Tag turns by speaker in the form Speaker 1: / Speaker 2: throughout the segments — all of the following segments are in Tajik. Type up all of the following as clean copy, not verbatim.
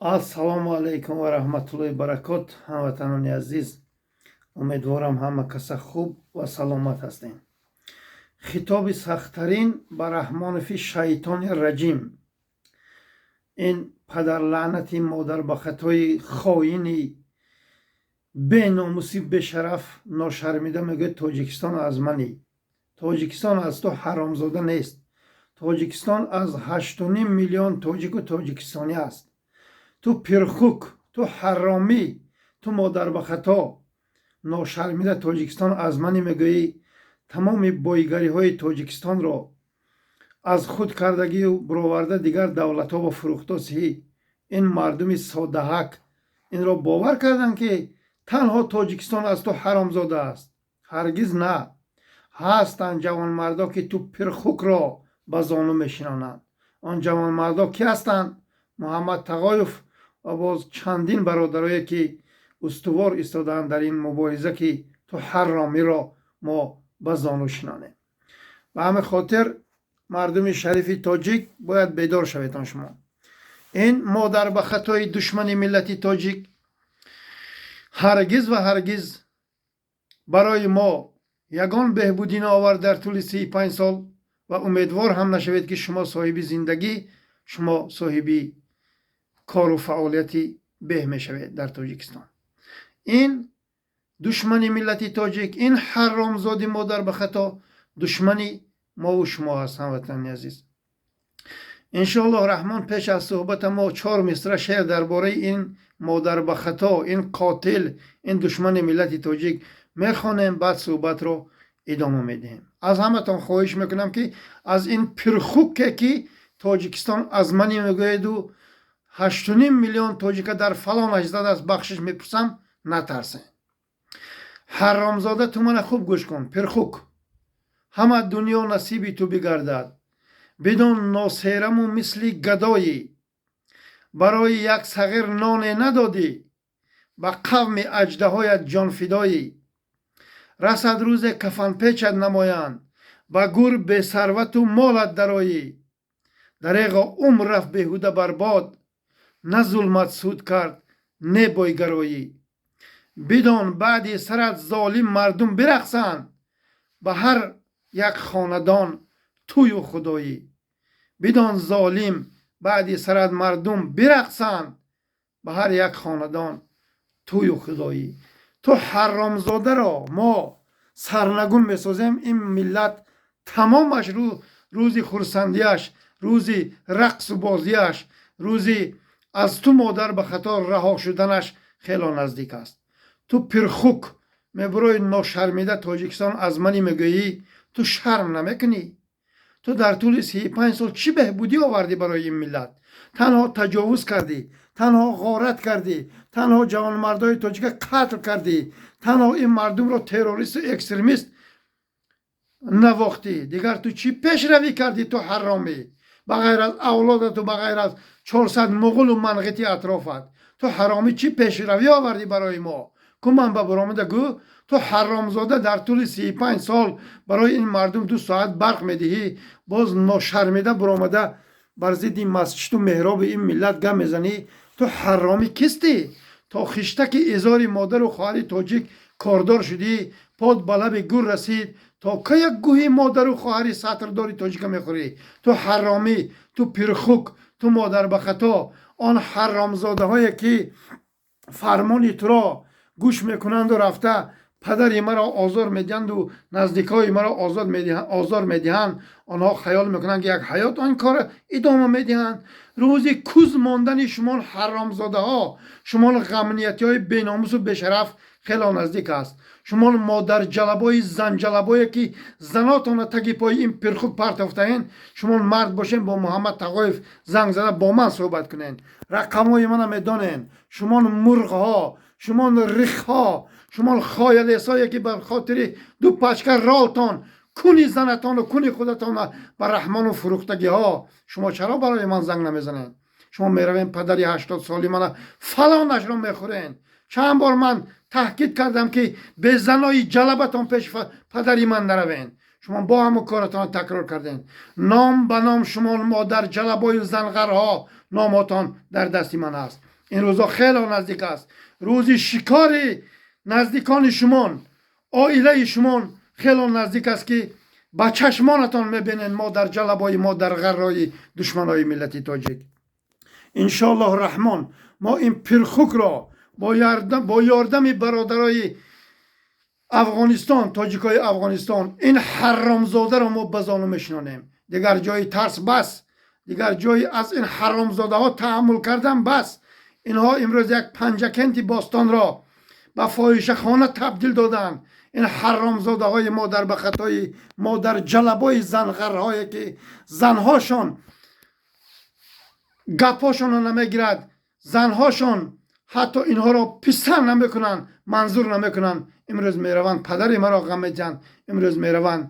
Speaker 1: Ассалому алайкум ва раҳматуллоҳи баракот. Ҳамватанони азиз, умедворам, ҳама каса хуб ва саломат ҳастем. Хитоби сахттарин ба Раҳмонови шайтони раҷим, ин падарлаънати, модарбахатои хоини беномуси, бешараф, ношармида. Мегӯяд: «Тоҷикистон аз мани». Тоҷикистон аз ту, ҳаромзода, нест. Тоҷикистон аз 8,5 миллион тоҷику тоҷикистонӣ аст. Ту пирхук, ту ҳаромӣ, ту модарбахато, ношармида, «Тоҷикистон аз мани» мегӯӣ. Тамоми бойгариҳои Тоҷикистонро аз худ кардагию буроварда, дигар давлатҳо ба фурӯхтосӣ. Ин мардуми содаҳак инро бовар карданд, ки танҳо Тоҷикистон аз ту, ҳаромзода, аст. Ҳаргиз на. Ҳастанд ҷавонмардо, ки ту пирхукро ба зону мешинонанд. Он ҷавонмардо кӣ ҳастанд? Муҳаммад Тағоев ва боз чандин бародарое, ки устувор истодаанд дар ин мубориза, ки ту ҳаромиро мо ба зону шинонем. Ба ҳамин хотир, мардуми шарифи тоҷик, бояд бедор шаведон. Шумо ин модарбахатои душмани миллати тоҷик ҳаргиз ва ҳаргиз барои мо ягон беҳбудӣ наовард дар тӯли 35 сол ва умедвор ҳам нашавед, ки шумо соҳиби зиндагӣ, шумо соҳиби кору фаъолияти беҳ мешавед дар Тоҷикистон. Ин душмани миллати тоҷик, ин ҳаромзоди модарбахато душмани мову шумо аст. Ҳамватани азиз, иншоаллоҳ раҳмон, пеш аз суҳбата мо чор мисра шеър дар бораи ин модарбахато, ин қотил, ин душмани миллати тоҷик мехонем, баъд суҳбатро идома медиҳем. Аз ҳаматон хоҳиш мекунам, ки аз ин пирхуке, ки «Тоҷикистон аз мани» мегӯяду 8,5 миллион тоҷика дар фалонаш задааст, бахшиш мепурсам, натарсем. Ҳаромзода, ту мана хуб гӯш кун, пирхук. Ҳама дунё насиби ту бигардад, бидон, носераму мисли гадоӣ. Барои як сағир ноне надодӣ, ба қавми аҷдаҳоят ҷонфидоӣ. Расад рӯзе, кафанпечат намоянд, ба гур бесарвату молат дароӣ. Дареғо, умр рафт беҳуда барбод, на зулмат суд кард, не бойгароӣ. Бидон, баъди сарат золим мардум бирақсанд, ба ҳар як хонадон тую худоӣ. Бидон, золим, баъди сарат мардум бирақсанд, ба ҳар як хонадон тую худоӣ. Ту ҳаромзодаро мо сарнагун месозем. Ин миллат тамомаш рӯзи хурсандиаш, рӯзи рақсу бозиаш, рӯзи аз ту модар ба хато раҳо шуданаш хело наздик аст. Ту пирхук мебурои, ношармида, «Тоҷикистон аз мани» мегӯӣ. Ту шарм намекунӣ? Ту дар тӯли 35 сол чӣ беҳбудӣ овардӣ барои ин миллат? Танҳо таҷовуз кардӣ, танҳо ғорат кардӣ, танҳо ҷавонмардои тоҷика қатл кардӣ, танҳо ин мардумро террористу экстремист навохтӣ. Дигар ту чӣ пешравӣ кардӣ, ту ҳаромӣ, ба ғайр аз авлодату ба ғайр аз 400 муғулу манғити атрофат? Ту ҳаромӣ, чӣ пешравӣ овардӣ барои мо? Ку ман ба буромада гӯ. Ту ҳаромзода, дар тӯли 35 сол барои ин мардум 2 соат барқ медиҳӣ, боз ношармида буромада бар зидди масҷиду меҳроби ин миллат гап мезанӣ. Ту ҳаромӣ кистӣ, то хиштаки изори модару хоҳари тоҷик кордор шудӣ? Под ба лаби гур расид. То ка як гӯҳи модару хоҳари сатрдори тоҷика мехӯрӣ, ту ҳаромӣ, ту пирхук, ту модарбахато? Он ҳаромзодаҳое, ки фармони туро гӯш мекунанду рафта падари маро озор медиҳанду наздикҳои маро озор медиҳанд, онҳо хаёл мекунанд, ки як ҳаёт он кор идома медиҳанд. Рӯзи куз мондани шумон, ҳаромзодаҳо, шумон ғамниятиҳои беномусу бешараф, хело наздик аст. Шумон модарҷалабои занҷалабое, ки занотонро таги пои ин пирхук партофтаен, шумон мард бошен, бо Муҳаммад Тағоев занг зада, бо ман суҳбат кунен. Рақамҳои мана медонен. Шумон мурғҳо, шумон рихҳо, шумон хоялесое, ки ба хотири ду пачка ролтон куни занатону куни худатона ба Раҳмону фурӯхтагиҳо, шумо чаро барои ман занг намезанед? Шумо меравем, падари 80 соли мана фалонашро мехӯрен. Чанд бор ман таҳкид кардам, ки безанои ҷалабатон пеши падари ман наравен. Шумо бо ҳамун коратон такрор кардем. Ном ба ном шумо модарҷалабою занғарҳо, номотон дар дасти ман аст. Ин рӯзҳо хеле наздик аст. Рӯзи шикори наздикони шумон, оилаи шумон хеле наздик аст, ки ба чашмонатон мебинед модар ҷалабои, модар ғаррои душманои миллати тоҷик. Иншоаллоҳ раҳмон, мо ин пирхукро бо ёрдами бародарои Афғонистон, тоҷикои Афғонистон, ин ҳаромзодаро мо ба зону мешинонем. Дигар ҷои тарс бас, дигар ҷои аз ин ҳаромзодаҳо таҳаммул кардан бас. Инҳо имрӯз як Панҷакенти бостонро ба фоҳишахона табдил доданд. Ин ҳаромзодаҳои модар ба хатои модарҷалабои занғарҳое, ки занҳошон гапҳошонро намегирад, занҳошон ҳатто инҳоро писанд намекунанд, манзур намекунанд. Имрӯз мераванд, падари маро ғам медиҳанд, имрӯз мераванд,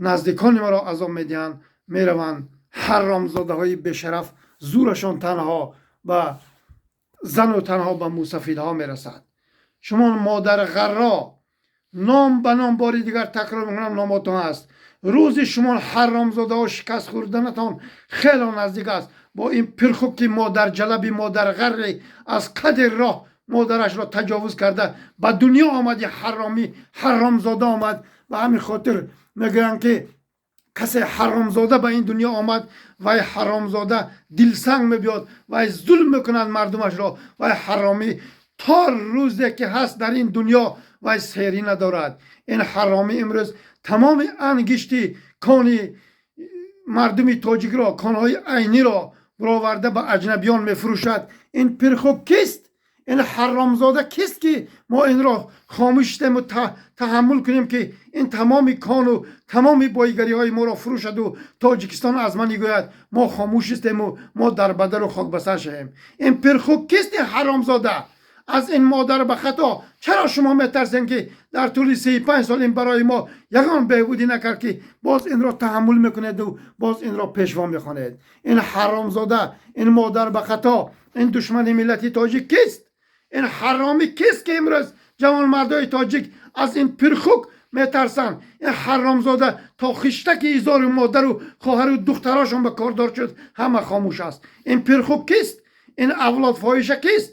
Speaker 1: наздикони маро азоб медиҳанд, мераванд ҳаромзодаҳои бешараф, зӯрашон танҳо ба зану танҳо ба мусафидҳо мерасад. Шумо модарғарро ном ба ном бори дигар такрор мекунам, номотон ҳаст. Рӯзи шумо ҳаромзодаҳо шикаст хӯрданатон хеле наздик аст. Бо ин пирхуки модарҷалаби модарғарре аз қадри роҳ модарашро таҷовуз карда ба дунё омади, ҳаромӣ ҳаромзода омад. Ба ҳамин хотир мегӯянд, ки касе ҳаромзода ба ин дунё омад, вай ҳаромзода дилсанг мебиёд, вай зулм мекунад мардумашро, вай ҳаромӣ то рӯзе ки ҳаст дар ин дунё вай серӣ надорад. Ин ҳаромӣ имрӯз тамоми ангишти кони мардуми тоҷикро, конҳои Айниро бароварда ба аҷнабиён мефурӯшад. Ин пирхук кист? Ин ҳаромзода кист, ки мо инро хомӯш шудему таҳаммул кунем, ки ин тамоми кону тамоми боигариҳои моро фурӯшаду Тоҷикистон аз ман гӯяд, мо хомӯш истему мо дар бадару хокбасар шавем? Ин пирхук кист, ин ҳаромзода? Аз ин модар ба хато чаро шумо метарсем, ки дар тӯли 35 сол ин барои мо ягон беҳбудӣ накард, ки боз инро таҳаммул мекунеду боз инро пешво мехонед? Ин ҳаромзода, ин модар ба хато, ин душмани миллати тоҷик кист? Ин ҳаромӣ кист, ки имрӯз ҷавонмардои тоҷик аз ин пирхук метарсанд? Ин ҳаромзода то хиштаки изори модару хоҳару духтарошон ба кордор шуд, ҳама хомӯш аст. Ин пирхук кист? Ин авлод фоҳиша кист?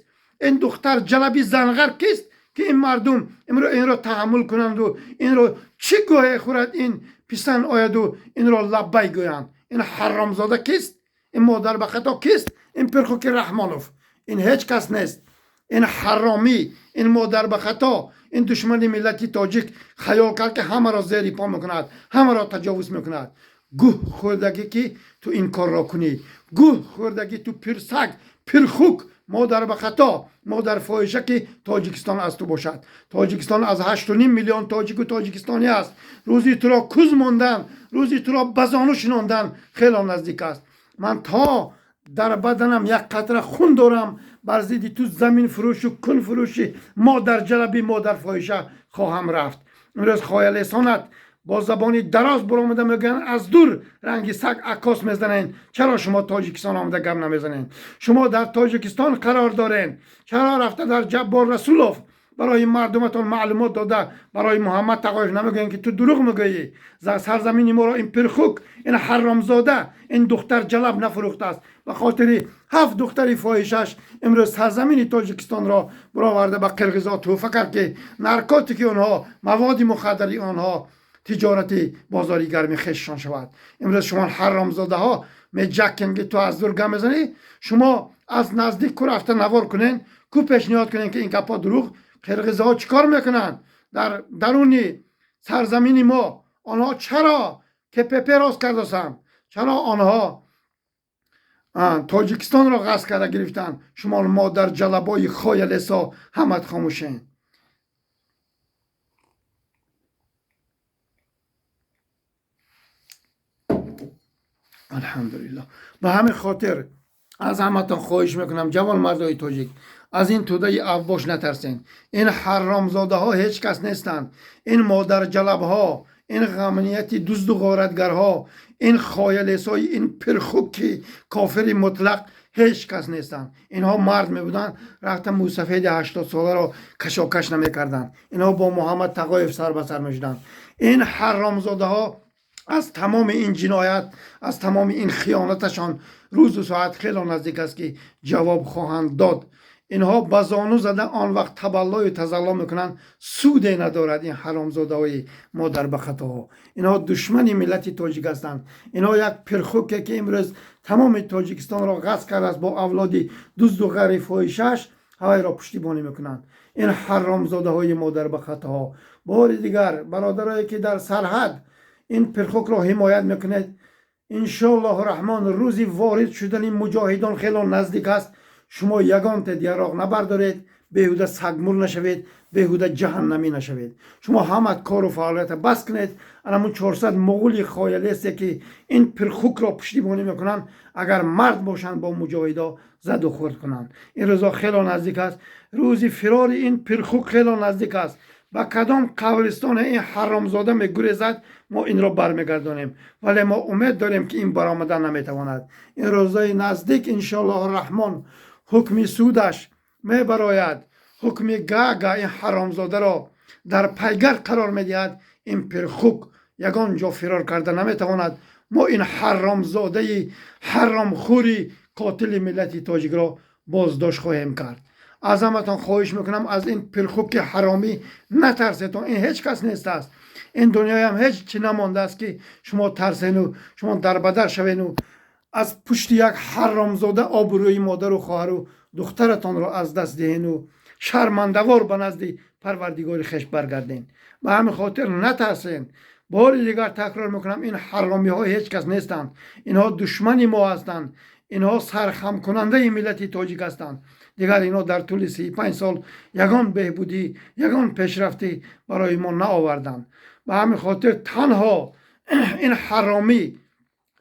Speaker 1: Ин духтар ҷалаби занғар кист, ки ин мардум имрӯз инро таҳаммул кунанду инро чӣ гоҳе хӯрад, ин писанд ояду инро лаббай гӯянд? Ин ҳаромзода кист? Ин модар ба хато кист? Ин пирхуки Раҳмонов ин ҳеҷ кас нест. Ин ҳаромӣ, ин модар ба хато, ин душмани миллати тоҷик хаёл кард, ки ҳамаро зери по мекунад, ҳамаро таҷовуз мекунад. Гӯҳ хӯрдагӣ, ки ту ин корро кунӣ. Гӯҳ хӯрдагӣ ту, пирсаг, пирхук, модар ба хато, модар фоҳиша, ки Тоҷикистон аз ту бошад. Тоҷикистон аз 8,5 миллион тоҷику тоҷикистонӣ аст. Рӯзи туро куз мондан, рӯзи туро ба зону шинондан хело наздик аст. Ман то дар баданам як қатра хун дорам, бар зидди ту заминфурӯшу кунфурӯши модарҷалаби модарфоҳиша хоҳам рафт. Имрӯз хоялесонат бо забони дароз баромада мегӯянд, аз дур ранги саг аккос мезанед. Чаро шумо Тоҷикистон омада гап намезанед? Шумо дар Тоҷикистон қарор доред. Чаро рафта дар Ҷаббор Расулов барои мардуматон маълумот дода, барои Муҳаммад Тағоев намегӯем, ки ту дурӯғ мегӯӣ? Сарзамини моро ин пирхук, ин ҳаромзода, ин духтарҷалаб нафурӯхтааст. Ба хотири ҳафт духтари фоҳишаш имрӯз сарзамини Тоҷикистонро бароварда ба қирғизо тӯҳфа кард, ки наркотики онҳо, маводи мухаддари онҳо тиҷорати бозори гарми хешшон шавад. Имрӯз шумо ҳаромзодаҳо меҷаккен, ки ту аз дур гап мезанӣ. Шумо аз наздик ку рафта навор кунен, ку пешниҳод кунен, ки ин гапҳо дурӯғ. Қирғизҳо чӣ кор мекунанд дар даруни сарзамини мо? Онҳо чаро КПП рост кардасанд? Чаро онҳо Тоҷикистонро ғасб карда гирифтанд? Шумо модарҷалабои хоялесо ҳамат хомӯшен. Алҳамдулиллоҳ. Ба ҳамин хотир аз ҳаматон хоҳиш мекунам, ҷавонмардои тоҷик, аз ин тӯдаи авбош натарсен. Ин ҳаромзодаҳо ҳеҷ кас нестанд. Ин модарҷалабҳо, ин ғамнияти дузду ғоратгарҳо, ин хоялесои, ин пирхуки кофири мутлақ ҳеҷ кас нестанд. Инҳо мард мебуданд, рафта мусафеди 80-соларо кашокаш намекарданд. Инҳо бо Муҳаммад Тағоев сар ба сар мешуданд. Ин ҳаромзодаҳо Аз тамоми ин ҷиноят, аз тамоми ин хиёнаташон рӯзу соат хело наздик аст, ки ҷавоб хоҳанд дод. Инҳо ба зону зада он вақт табаллою тазалло мекунанд, суде надорад. Ин ҳаромзодаҳои модарбахатоҳо, инҳо душмани миллати тоҷик ҳастанд. Инҳо як пирхуке, ки имрӯз тамоми Тоҷикистонро ғасб кардааст бо авлоди дузду ғайри фоҳишааш, ҳавайро пуштибонӣ мекунанд. Ин ҳаромзодаҳои модарбахатоҳо. Бори дигар, бародарое, ки дар сарҳад ин пирхукро ҳимоят мекунед, иншоаллоҳу раҳмон, рӯзи ворид шудани муҷоҳидон хело наздик аст. Шумо ягонте яроқ набардоред, беҳуда сагмур нашавед, беҳуда ҷаҳаннамӣ нашавед. Шумо ҳама кору фаъолията бас кунед. Анамун 400 муғули хоялесе, ки ин пирхукро пуштибонӣ мекунанд, агар мард бошанд, бо муҷоҳидо заду хӯрд кунанд. Ин рӯзо хело наздик аст, рӯзи фирори ин пирхук хело наздик аст. Ба кадом қабристоне ин ҳаромзода мегурезад, мо инро бармегардонем, вале мо умед дорем, ки ин баромада наметавонад. Ин рӯзои наздик, иншоаллоҳу раҳмон, ҳукми судаш мебарояд, ҳукми Гаага ин ҳаромзодаро дар пайгард қарор медиҳад. Ин пирхук ягон ҷо фирор карда наметавонад. Мо ин ҳаромзодаи ҳаромхӯри қотили миллати тоҷикро боздошт хоҳем кард. Аз ҳаматон хоҳиш мекунам, аз ин пирхуки ҳаромӣ натарсетон. Ин ҳеҷ кас нестааст. Ин дунёям ҳеҷ чӣ намондааст, ки шумо тарсену шумо дарбадар шавену аз пушти як ҳаромзода обрӯи модару хоҳару духтаратонро аз даст диҳену шармандавор ба назди Парвардигори хеш баргарден. Ба ҳамин хотир натарсен. Бори дигар такрор мекунам, ин ҳаромиҳо ҳеҷ кас нестанд. Инҳо душмани мо ҳастанд, инҳо сархамкунандаи миллати тоҷик ҳастанд. Дигар инҳо дар тӯли 35 сол ягон беҳбудӣ, ягон пешрафтӣ барои мо наоварданд. Ба ҳамин хотир танҳо ин ҳаромӣ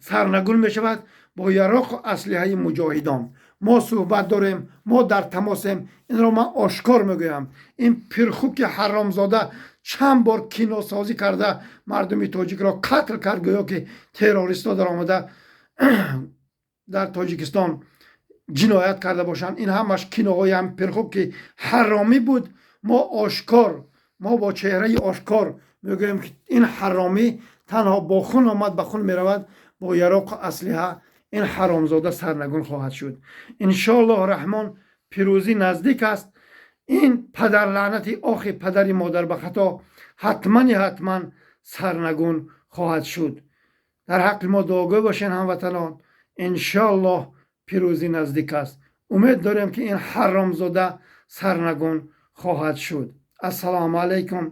Speaker 1: сарнагун мешавад бо яроқу аслиҳаи муҷоҳидон. Мо суҳбат дорем, мо дар тамосем. Инро ман ошкор мегӯям. Ин пирхуки ҳаромзода чанд бор киносозӣ карда мардуми тоҷикро қатл кард, гӯё ки террористҳо даромада дар Тоҷикистон ҷиноят карда бошанд. Ин ҳамаш киноҳои ҳам пирхуки ҳаромӣ буд. Мо ошкор, мо бо чеҳраи ошкор мегӯем, ки ин ҳаромӣ танҳо бо хун омад, ба хун меравад. Бо яроқу аслиҳа ин ҳаромзода сарнагун хоҳад шуд. Иншоаллоҳ раҳмон, пирӯзӣ наздик аст. Ин падарлаънати охи падари модарбахато ҳатмани ҳатман сарнагун хоҳад шуд. Дар ҳаққи мо дуогӯ бошен, ҳамватанон. Иншоаллоҳ, пирӯзӣ наздик аст. Умед дорем, ки ин ҳаромзода сарнагун хоҳад шуд. Ассалому алайкум.